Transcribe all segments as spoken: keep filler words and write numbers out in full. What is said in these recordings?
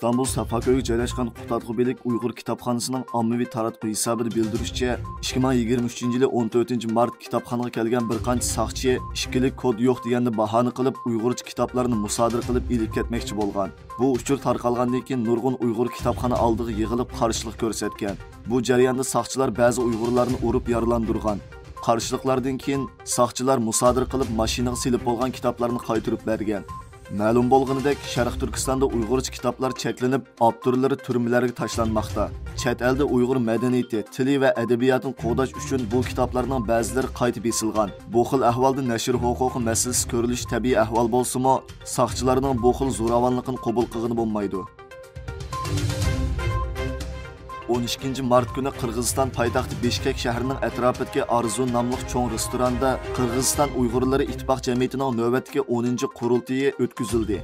ئىستانبۇل سافاكۆيگە جايلاشقان قۇتادغۇ بىلىك ئۇيغۇر كىتابخانىسىنىڭ ئاممىۋى تاراتقۇ ھېسابىدا بىلدۈرۈشىچە، ئىككى مىڭ يىگىرمە ئۈچىنچى يىلى ئون تۆتىنچى مارت كىتابخانىغا كەلگەن بىر قانچە ساقچى ئىككىلىك كود يوق دېگەننى باھانە قىلىپ، ئۇيغۇرچە كىتابلارنى مۇسادىرە قىلىپ ئېلىپ كەتمەكچى بولغان. بۇ ئۇچۇر تارقالغاندىن كېيىن نۇرغۇن ئۇيغۇر كىتابخانا ئالدىغا يىغىلىپ قارشىلىق كۆرسەتكەن. بۇ جەرياندا ساقچىلار بەزى ئۇيغۇرلارنى ئۇرۇپ يارىلاندۇرغان. قارشىلىقلاردىن كېيىن ساقچىلار مۇسادىرە قىلىپ ماشىنىغا سېلىپ بولغان كىتابلارنى قايتۇرۇپ بەرگەن. مەلۇم بولغىنىدەك، شەرقىي تۈركىستاندا ئۇيغۇرچە كىتابلار چەكلىنىپ، ئاپتورلىرى تۈرمىلەرگە تاشلانماقتا. چەت ئەلدە ئۇيغۇر مەدەنىيىتى، تىلى ۋە ئەدەبىياتىنى قوغداش ئۈچۈن بۇ كىتابلارنىڭ بەزىلىرى قايتا بېسىلغان. بۇ خىل ئەھۋالدا نەشر ھوقۇقى مەسىلىسى كۆرۈلۈشى تەبىئىي ئەھۋال بولسىمۇ، ساقچىلارنىڭ بۇ خىل زوراۋانلىقىنى قوبۇل قىلغىلى بولمايدۇ. ئون ئىككىنچى مارت كۈنى قىرغىزىستان پايتەختى بىشكەك شەھىرىنىڭ ئەتراپىدىكى ئارزۇ ناملىق چوڭ رېستوراندا قىرغىزىستان ئۇيغۇرلىرى ئىتتىپاق جەمئىيىتىنىڭ نۆۋەتتىكى ئونىنچى قۇرۇلتىيى ئۆتكۈزۈلدى.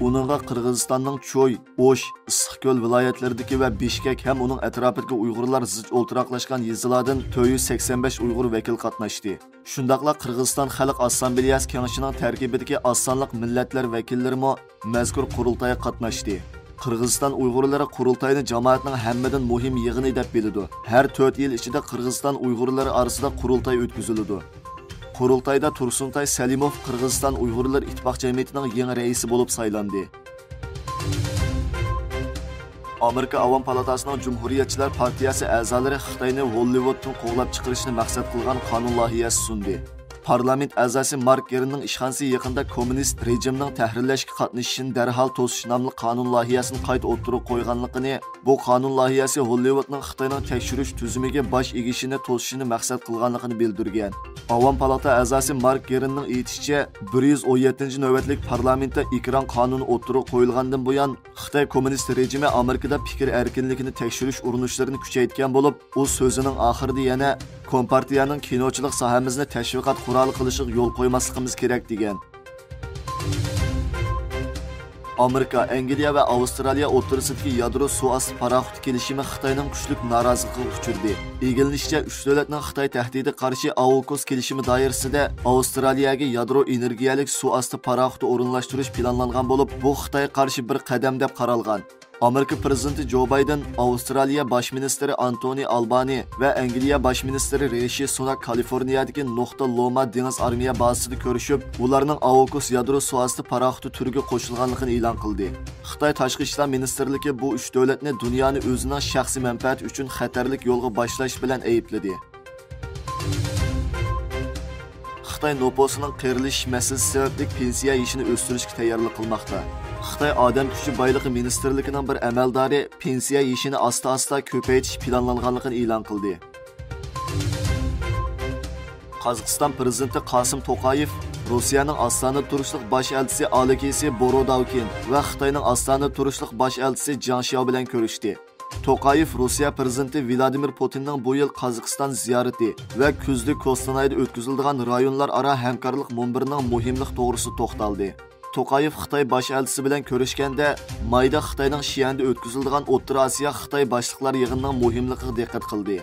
ئۇنىڭغا قىرغىزىستاننىڭ چوي، ئوش، ئىسسىقكۆل ۋىلايەتلىرىدىكى ۋە بىشكەك ھەم ئۇنىڭ ئەتراپىدىكى ئۇيغۇرلار زىچ ئولتۇراقلاشقان يېزىلاردىن تۆت يۈز سەكسەن بەش ئۇيغۇر ۋەكىل قاتناشتى. شۇنداقلا قىرغىزىستان خەلق ئاسسامبلېيەسى كېڭىشىنىڭ تەركىبىدىكى ئاز سانلىق مىللەتلەر ۋەكىللىرىمۇ مەزكۇر قۇرۇلتايغا قاتناشتى. قىرغىزىستان ئۇيغۇرلىرى قۇرۇلتاينى جامائەتنىڭ ھەممىدىن مۇھىم يىغىنى دەپ بىلىدۇ. ھەر تۆت يىل ئىچىدە قىرغىزىستان ئۇيغۇرلىرى ئارىسىدا قۇرۇلتاي ئۆتكۈزۈلىدۇ. قۇرۇلتايدا تۇرسۇنتاي سەلىموف قىرغىزىستان ئۇيغۇرلىرى ئىتتىپاق جەمئىيىتىنىڭ يېڭى رەئىسى بولۇپ سايلاندى. ئامېرىكا ئاۋام پالاتاسىنىڭ جۇمھۇرىيەتچىلەر پارتىيەسى ئەزالىرى خىتاينى ھوللىۋۇدتىن قوغلاپ چىقىرىشنى مەقسەت قىلغان قانۇن لايىھەسى سۇندى. پارلامېنت ئەزاسى مارك گېرنىڭ ئىشخانىسى يېقىندا كوممۇنىست رېجىمنىڭ تەھرىرلەشكە قاتنىشىشىنى دەرھال توسۇش ناملىق قانۇن لايىھەسىنى قايتا ئوتتۇرىغا قويغانلىقىنى، بۇ قانۇن لايىھەسى ھوللىۋۇدنىڭ خىتاينىڭ تەكشۈرۈش تۈزۈمىگە باش ئېگىشىنى توسۇشىنى مەقسەت قىلغانلىقىنى بىلدۈرگەن. ئاۋام پالاتا ئەزاسى مارك گېرنىڭ ئېيتىشىچە، بىر يۈز ئون يەتتىنچى نۆۋەتلىك پارلامېنتتا ئېكران قانۇنى ئوتتۇرىغا قويۇلغاندىن بۇيان، خىتاي كوممۇنىست رېجىمى ئامېرىكىدا پىكىر ئەركىنلىكىنى تەكشۈرۈش ئۇرۇنۇشلىرىنى كۈچەيتكەن بولۇپ، ئۇ سۆزىنىڭ ئاخىرىدا يەنە كومپارتىيەنىڭ كىنوچىلىق ساھەمىزنى تەشۋىقات قورالى قىلىشىغا يول قويماسلىقىمىز كېرەك، دېگەن. ئامېرىكا، ئەنگلىيە ۋە ئاۋسترالىيە ئوتتۇرىسىدىكى يادرو سۇ ئاستى پاراخوتى كېلىشىمى خىتاينىڭ كۈچلۈك نارازىلىقىغا ئۇچرىدى. ئىگىلىنىشىچە، ئۈچ دۆلەتنىڭ خىتاي تەھدىتىگە قارشى ئاۋۇكۇس كېلىشىمى دائىرىسىدە ئاۋسترالىيەگە يادرو ئېنېرگىيەلىك سۇ ئاستى پاراخوتى ئورۇنلاشتۇرۇش پىلانلانغان بولۇپ، بۇ خىتايغا قارشى بىر قەدەم دەپ قارالغان. ئامېرىكا پىرېزىدېنتى جو بايدېن ئاۋسترالىيە باش مىنىستىرى ئانتونى ئالبانى ۋە ئەنگلىيە باش مىنىستىرى رىشى سۇناك كالىفورنىيەدىكى نۇقتا لوما دېڭىز ئارمىيە بازىسىدا كۆرۈشۈپ، ئۇلارنىڭ ئاۋۇكۇس يادرو سۇ ئاستى پاراخوتى تۈرىگە قوشۇلغانلىقىنى ئېلان قىلدى. خىتاي تاشقى ئىشلار مىنىستىرلىكى بۇ ئۈچ دۆلەتنى دۇنيانى ئۆزىنىڭ شەخسىي مەنپەئەتى ئۈچۈن خەتەرلىك يولغا باشلاش بىلەن ئەيىبلىدى. خىتاي نوپۇسىنىڭ قېرىلىشىش مەسىلىسى سەۋەبلىك پېنسىيە يېشىنى ئۆستۈرۈشكە تەييارلىق قىلماقتا. خىتاي ئادەم كۈچى بايلىقى مىنىستىرلىكىنىڭ بىر ئەمەلدارى پېنسىيە يېشىنى ئاستا-ئاستا كۆپەيتىش پىلانلانغانلىقىنى ئېلان قىلدى. قازاقىستان پىرېزىدېنتى قاسىم توقايېف روسىيەنىڭ ئاستانىدا تۇرۇشلۇق باش ئەلچىسى ئالېكسىي بوروداۋكىن ۋە خىتاينىڭ ئاستانىدا تۇرۇشلۇق باش ئەلچىسى جاڭ شياۋ بىلەن كۆرۈشتى. توقايېف روسىيە پىرېزىدېنتى ۋلادىمىر پۇتىننىڭ بۇ يىل قازاقىستان زىيارىتى ۋە كۈزدە كوستانايدا ئۆتكۈزۈلىدىغان رايونلار ئارا ھەمكارلىق مۇنبىرىنىڭ مۇھىملىقى توغرىسىدا توختالدى. توقايېف خىتاي باش ئەلچىسى بىلەن كۆرۈشكەندە، مايدا خىتاينىڭ شيەندە ئۆتكۈزۈلىدىغان ئوتتۇرا ئاسىيا خىتاي باشلىقلار يىغىنىنىڭ مۇھىملىقىغا دىققەت قىلدى.